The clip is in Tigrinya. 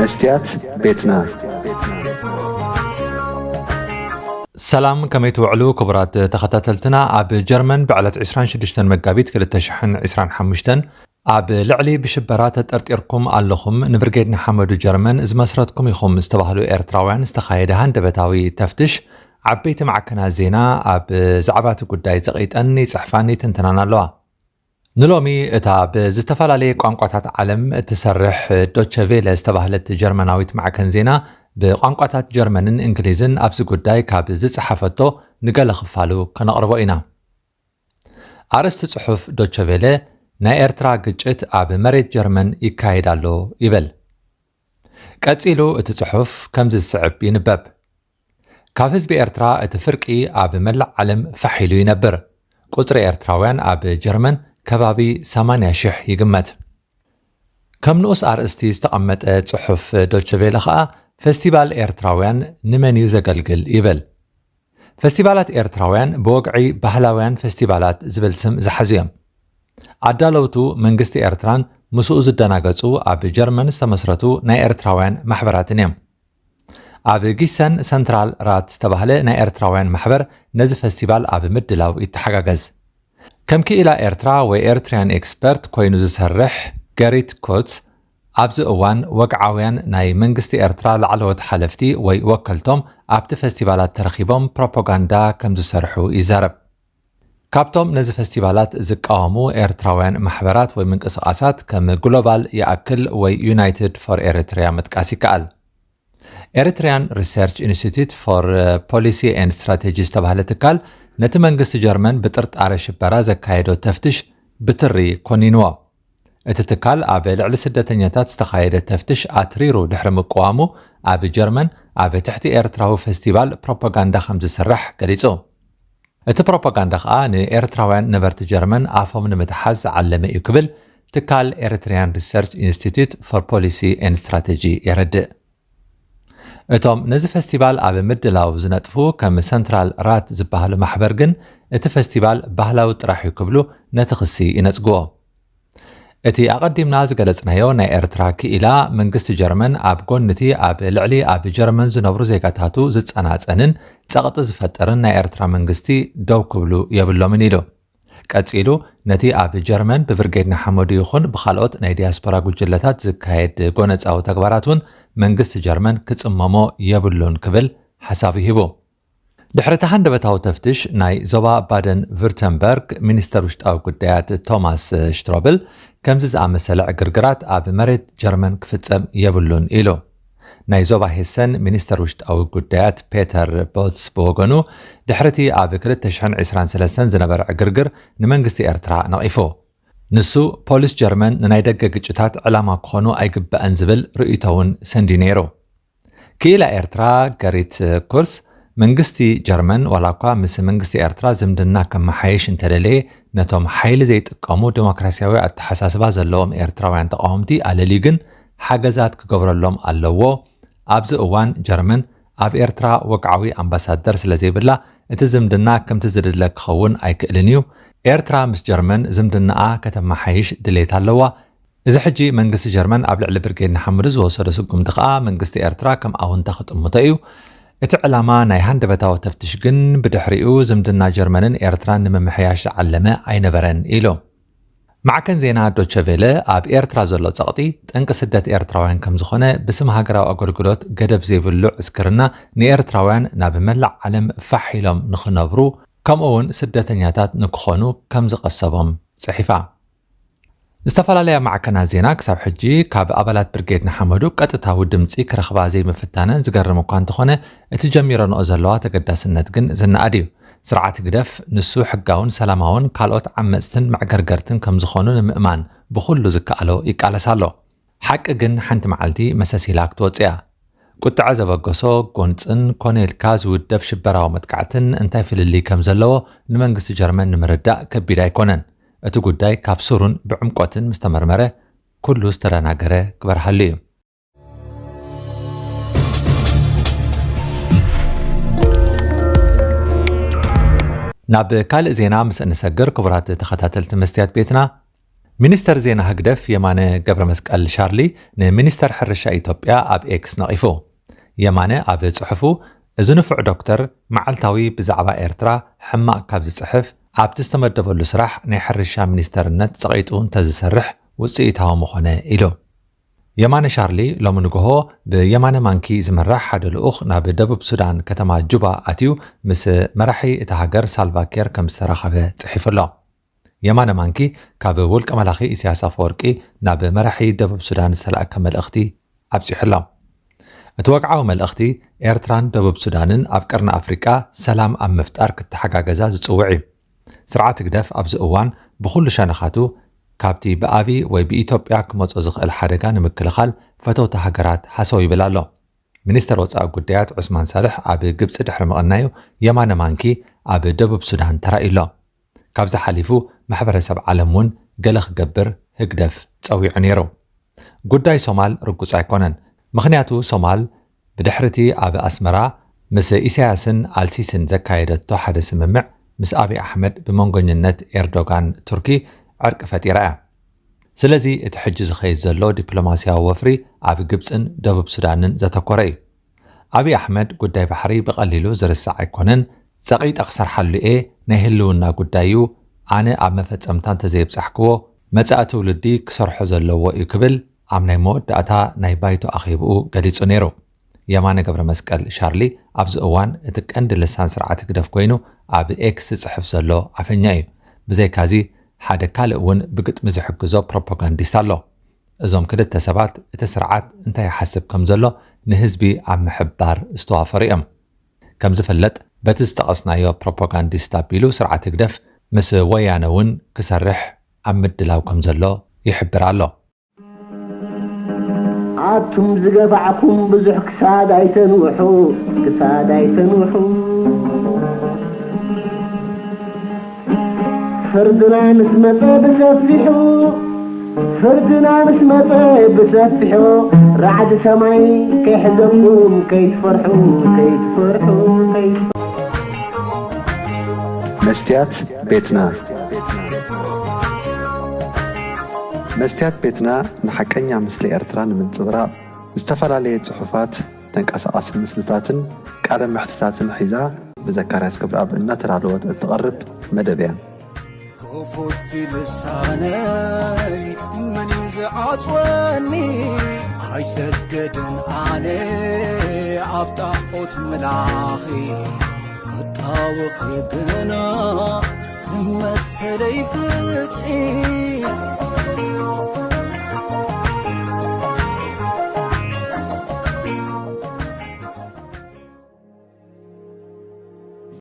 መስትያት ቤትና። ሰላም፣ ከመይ ትውዕሉ ክቡራት ተኸታተልትና? ኣብ ጀርመን ብዕለት ዕስራን ሽዱሽተን መጋቢት ክልተ ሽሕን ዕስራን ሓሙሽተን ኣብ ልዕሊ ብሽበራ ተጠርጢርኩም ኣለኹም፣ ንብርጌድ ንሓመዱ ጀርመን ዝመስረትኩም ኢኹም ዝተባህሉ ኤርትራውያን ዝተኻየደ ሃንደበታዊ ተፍትሽ፣ ዓበይቲ ማዕከናት ዜና ኣብ ዛዕባ እቲ ጉዳይ ጸቒጠን ይጽሕፋን ይትንትናን ኣለዋ። ንሎሚ እታ ብዝተፈላለየ ቋንቋታት ዓለም እትሰርሕ ዶቸ ቬለ ዝተባህለት ጀርመናዊት ማዕከን ዜና፣ ብቋንቋታት ጀርመንን እንግሊዝን ኣብዚ ጉዳይ ካብ ዝጸሓፈቶ ንገለ ክፋሉ ከነቕርቦ ኢና። ኣርእስቲ ጽሑፍ ዶቸ ቬለ፣ ናይ ኤርትራ ግጭት ኣብ መሬት ጀርመን ይካየድ ኣሎ ይብል። ቀጺሉ እቲ ጽሑፍ ከምዚ ዝስዕብ ይንበብ። ካብ ህዝቢ ኤርትራ እቲ ፍርቂ ኣብ መላእ ዓለም ፋሕ ኢሉ ይነብር። ቁጽሪ ኤርትራውያን ኣብ ጀርመን ከባቢ ሰማንያ ሽሕ ይግመት። ከም ንኡስ ኣርእስቲ ዝተቐመጠ ጽሑፍ ዶቸ ቬለ ኸኣ፣ ፈስቲቫል ኤርትራውያን ንመን እዩ ዘገልግል ይብል። ፈስቲቫላት ኤርትራውያን ብወግዒ ባህላውያን ፈስቲቫላት ዝብል ስም ዝሓዙ እዮም። ኣዳለውቱ መንግስቲ ኤርትራን ምስኡ ዝደናገጹ ኣብ ጀርመን ዝተመስረቱ ናይ ኤርትራውያን ማሕበራትን እዮም። ኣብ ጊሰን ሰንትራል ራት ዝተባህለ ናይ ኤርትራውያን ማሕበር ነዚ ፈስቲቫል ኣብ ምድላው ይተሓጋገዝ። ከም ክኢላ ኤርትራ ወይ ኤርትሪያን ኤክስፐርት ኮይኑ ዝሰርሕ ገሪት ኮትስ፣ ኣብዚ እዋን ወግዓውያን ናይ መንግስቲ ኤርትራ ላዕለዎት ሓለፍቲ ወይ ወከልቶም ኣብቲ ፈስቲቫላት ተረኺቦም ፕሮፓጋንዳ ከም ዝሰርሑ ይዛረብ። ካብቶም ነዚ ፈስቲቫላት ዝቃወሙ ኤርትራውያን ማሕበራት ወይ ምንቅስቓሳት ከም ግሎባል ይኣክል ወይ ዩናይትድ ፎር ኤሪትሪያ ምጥቃስ ይከኣል። ኤሪትሪያን ሪሰርች ኢንስቲትዩት ፎር ፖሊሲ ኤንድ ስትራቴጂ ዝተባህለ ትካል ነቲ መንግስቲ ጀርመን ብጥርጣረ ሽበራ ዘካየዶ ተፍትሽ ብትሪ ኮኒንዎ። እቲ ትካል ኣብ ልዕሊ ስደተኛታት ዝተኻየደ ተፍትሽ ኣትሪሩ ድሕሪ ምቅዋሙ፣ ኣብ ጀርመን ኣብ ትሕቲ ኤርትራዊ ፈስቲቫል ፕሮፓጋንዳ ከም ዝስራሕ ገሊጹ። እቲ ፕሮፓጋንዳ ከኣ ንኤርትራውያን ነበርቲ ጀርመን ኣፎም ንምትሓዝ ዝዓለመ እዩ ክብል ትካል ኤሪትሪያን ሪሰርች ኢንስቲትዩት ፎር ፖሊሲ ኤንድ ስትራቴጂ የረድእ። እቶም ነዚ ፈስቲቫል ኣብ ምድላው ዝነጥፉ ከም ሰንትራል ራት ዝበሃሉ ማሕበር ግን እቲ ፈስቲቫል ባህላዊ ጥራሕ እዩ ክብሉ ነቲ ክሲ ይነጽግዎ። እቲ ኣቐዲምና ዝገለጽናዮ ናይ ኤርትራ ክኢላ መንግስቲ ጀርመን ኣብ ጎኒ እቲ ኣብ ልዕሊ ኣብ ጀርመን ዝነብሩ ዜጋታቱ ዝጸናጸንን ጸቕጢ ዝፈጥርን ናይ ኤርትራ መንግስቲ ደው ክብሉ የብሎምን ኢሉ። ቀጺሉ ነቲ ኣብ ጀርመን ብብርጌድ ንሓመዱ ይኹን ብኻልኦት ናይ ዲያስፖራ ጉጅለታት ዝካየድ ጎነጻዊ ተግባራት እውን መንግስቲ ጀርመን ክጽመሞ የብሉን ክብል ሓሳቡ ሂቡ። ድሕሪ እቲ ሃንደበታዊ ተፍትሽ ናይ ዞባ ባደን ቭርተንበርግ ሚኒስተር ውሽጣዊ ጉዳያት ቶማስ ሽትሮብል ከምዚ ዝኣመሰለ ዕግርግራት ኣብ መሬት ጀርመን ክፍጸም የብሉን ኢሉ። ናይ ዞባ ሄሰን ሚኒስተር ውሽጣዊ ጉዳያት ፔተር ቦትስ ብወገኑ ድሕሪ እቲ ኣብ ክልተ ሽሕን ዕስራን ሰለስተን ዝነበረ ዕግርግር ንመንግስቲ ኤርትራ ነቒፉ። ንሱ ፖሊስ ጀርመን ንናይ ደገ ግጭታት ዕላማ ክኾኑ ኣይግባእን ዝብል ርእይቶ እውን ሰንድዩ ነይሩ። ክኢላ ኤርትራ ገሪት ኩርስ መንግስቲ ጀርመን ዋላ እኳ ምስ መንግስቲ ኤርትራ ዝምድና ከመሓየሽ እንተደለየ ነቶም ሓይሊ ዘይጥቀሙ ዲሞክራሲያዊ ኣተሓሳስባ ዘለዎም ኤርትራውያን ተቃወምቲ ኣለልዩ ግን ሓገዛት ክገብረሎም ኣለዎ። ኣብዚ እዋን ጀርመን ኣብ ኤርትራ ወግዓዊ ኣምባሳደር ስለ ዘይብላ እቲ ዝምድና ከምቲ ዝድለ ክኸውን ኣይክእልን እዩ። ኤርትራ ምስ ጀርመን ዝምድናኣ ከተመሓይሽ ድሌት ኣለዋ። እዚ ሕጂ መንግስቲ ጀርመን ኣብ ልዕሊ ብርጌድ ንሓመዱ ዝወሰዶ ስጉምቲ ከኣ መንግስቲ ኤርትራ ከም ኣውንታ ክጥምቶ እዩ። እቲ ዕላማ ናይ ሃንደበታዊ ተፍትሽ ግን ብድሕሪኡ ዝምድና ጀርመንን ኤርትራን ንምምሕያሽ ዝዓለመ ኣይነበረን ኢሉ። ማዕከን ዜና ዶቸ ቬለ ኣብ ኤርትራ ዘሎ ጸቕጢ ጠንቂ ስደት ኤርትራውያን ከም ዝኾነ ብስም ሃገራዊ ኣገልግሎት ገደብ ዘይብሉ ዕስክርና ንኤርትራውያን ናብ መላእ ዓለም ፋሕ ኢሎም ንኽነብሩ ከምኡ እውን ስደተኛታት ንክኾኑ ከም ዝቐሰቦም ጽሒፋ። ዝተፈላለያ ማዕከናት ዜና ክሳብ ሕጂ ካብ ኣባላት ብርጌድ ንሓመዱ ቀጥታዊ ድምጺ ክረኽባ ዘይምፍታነን ዝገርም እኳ እንተኾነ፣ እቲ ጀሚረንኦ ዘለዋ ተገዳስነት ግን ዝነኣድ እዩ። ስርዓት ህግደፍ ንሱ ሕጋውን ሰላማውን ካልኦት ዓመጽትን መዕገርገርትን ከም ዝኾኑ ንምእማን ብኹሉ ዝከኣሎ ይቃለስ ኣሎ። ሓቂ ግን ሓንቲ መዓልቲ መሰስ ኢላ ክትወጽእ እያ። ቁጥዐ ዘበገሶ ጎንጽን ኮነ ኢልካ ዝውደብ ሽበራዊ መጥቃዕትን እንታይ ፍልልይ ከም ዘለዎ ንመንግስቲ ጀርመን ንምርዳእ ከቢድ ኣይኮነን። እቲ ጉዳይ ካብ ስሩን ብዕምቆትን ምስ ተመርመረ ኩሉ ዝተደናገረ ክበርሃሉ እዩ። ናብ ካልእ ዜና ምስ እንሰግር፣ ክቡራት ተኸታተልቲ መስትያት ቤትና፣ ሚኒስተር ዜና ህግደፍ የማነ ገብረ መስቀል ሻርሊ ንሚኒስተር ሕርሻ ኢትዮጵያ ኣብ ኤክስ ነቒፉ። የማነ ኣብ ጽሑፉ፣ እዚ ንፉዕ ዶክተር መዓልታዊ ብዛዕባ ኤርትራ ሕማቕ ካብ ዝጽሕፍ፣ ኣብቲ ዝተመደበሉ ስራሕ ናይ ሕርሻ ሚኒስተርነት ጸቒጡ እንተዝሰርሕ ውጽኢታዊ ምኾነ ኢሉ። የማነ ሻርሊ ሎሚ ንግሆ ብየማነ ማንኪ ዝምራሕ ሓደ ልኡኽ ናብ ደቡብ ሱዳን ከተማ ጁባ ኣትዩ ምስ መራሒ እታ ሃገር ሳልቫ ኬር ከም ዝተራኸበ ጽሒፉ ኣሎ። የማነ ማንኪ ካብ ውልቀ መላኺ ኢሳያስ ኣፈወርቂ ናብ መራሒ ደቡብ ሱዳን ዝተላእከ መልእኽቲ ኣብጺሑ ኣሎ። እቲ ወግዓዊ መልእኽቲ፣ ኤርትራን ደቡብ ሱዳንን ኣብ ቀርኒ ኣፍሪቃ ሰላም ኣብ ምፍጣር ክተሓጋገዛ ዝጽውዕ እዩ። ስርዓት ህግደፍ ኣብዚ እዋን ብኹሉ ሸነኻቱ ካብቲ ብኣቢ ወይ ብኢትዮጵያ ክመጾ ዝኽእል ሓደጋ ንምክልኻል ፈተውቲ ሃገራት ሃሰው ይብል ኣሎ። ሚኒስተር ወጻኢ ጉዳያት ዑስማን ሳልሕ ኣብ ግብጺ ድሕሪ ምቕናዩ፣ የማነ ማንኪ ኣብ ደቡብ ሱዳን ተራእዩ ኣሎ። ካብዚ ሓሊፉ ማሕበረሰብ ዓለም እውን ገለ ክገብር ህግደፍ ጸዊዑ ነይሩ። ጉዳይ ሶማል ርጉጽ ኣይኮነን። ምኽንያቱ ሶማል ብድሕሪቲ ኣብ ኣስመራ ምስ ኢሳያስን ኣልሲስን ዘካየደቶ ሓደ ስምምዕ ምስ ኣቢ ኣሕመድ ብመንጎኝነት ኤርዶጋን ቱርኪ ዕርቂ ፈጢራ እያ። ስለዚ እቲ ሕጂ ዝኸይድ ዘሎ ዲፕሎማስያዊ ወፍሪ ኣብ ግብጽን ደቡብ ሱዳንን ዘተኮረ እዩ። ኣቢ ኣሕመድ ጉዳይ ባሕሪ ብቐሊሉ ዝርሳዕ ኣይኮነን። ጸቒጠ ክሰርሓሉ እየ፣ ናይ ህልውና ጉዳይ እዩ። ኣነ ኣብ መፈጸምታ እንተዘየብጻሕክዎ መጻኢ ትውልዲ ክሰርሖ ዘለዎ እዩ ክብል ኣብ ናይ መወዳእታ ናይ ባይቶ ኣኼብኡ ገሊጹ ነይሩ። የማነ ገብረ መስቀል ሻርሊ ኣብዚ እዋን እቲ ቀንዲ ልሳን ስርዓት ህግደፍ ኮይኑ ኣብ ኤክስ ዝጽሕፍ ዘሎ ኣፈኛ እዩ። ብዘይካዚ ሓደ ካልእ እውን ብግጥሚ ዝሕግዞ ፕሮፓጋንዲስት ኣሎ። እዞም ክልተ ሰባት እቲ ስርዓት እንታይ ይሓስብ ከም ዘሎ ንህዝቢ ኣብ ምሕባር ዝተዋፈሩ እዮም። ከም ዝፍለጥ በቲ ዝጠቐስናዮ ፕሮፓጋንዲስት ኣቢሉ ስርዓት ህግደፍ ምስ ወያነ እውን ክሰርሕ ኣብ ምድላው ከም ዘሎ ይሕብር ኣሎ። ኣቱም ዝገፋዕኩም ብዙሕ ክሳድ ኣይተንውሑ፣ ክሳድ ኣይተንውሑ። ፍርድና ምስ መጸ ብሰፊሑ፣ ፍርድና ምስ መጸ ብሰፊሑ፣ ራዕዲ ሰማይ ከይሕዘኩም ከይትፈርሑ፣ ከይትፈርሑ፣ ከይትፈርሑ። መስትያት ቤትና። መስትያት ቤትና ንሓቀኛ ምስሊ ኤርትራ ንምንጽብራቕ፣ ዝተፈላለየ ጽሑፋት፣ ተንቀሳቓሲ ምስልታትን ቃለ መሕትታትን ሒዛ ብዘካርያስ ክብረኣብ እናተዳለወት እትቐርብ መደብ እያ። ክፉት ልሳነይ መን እዩ ዝዓጽወኒ? ኣይሰግድን ኣነ ኣብ ጣዖት ምላኺ፣ ክጣወኺ ግና መሰለይ ፍትሒ።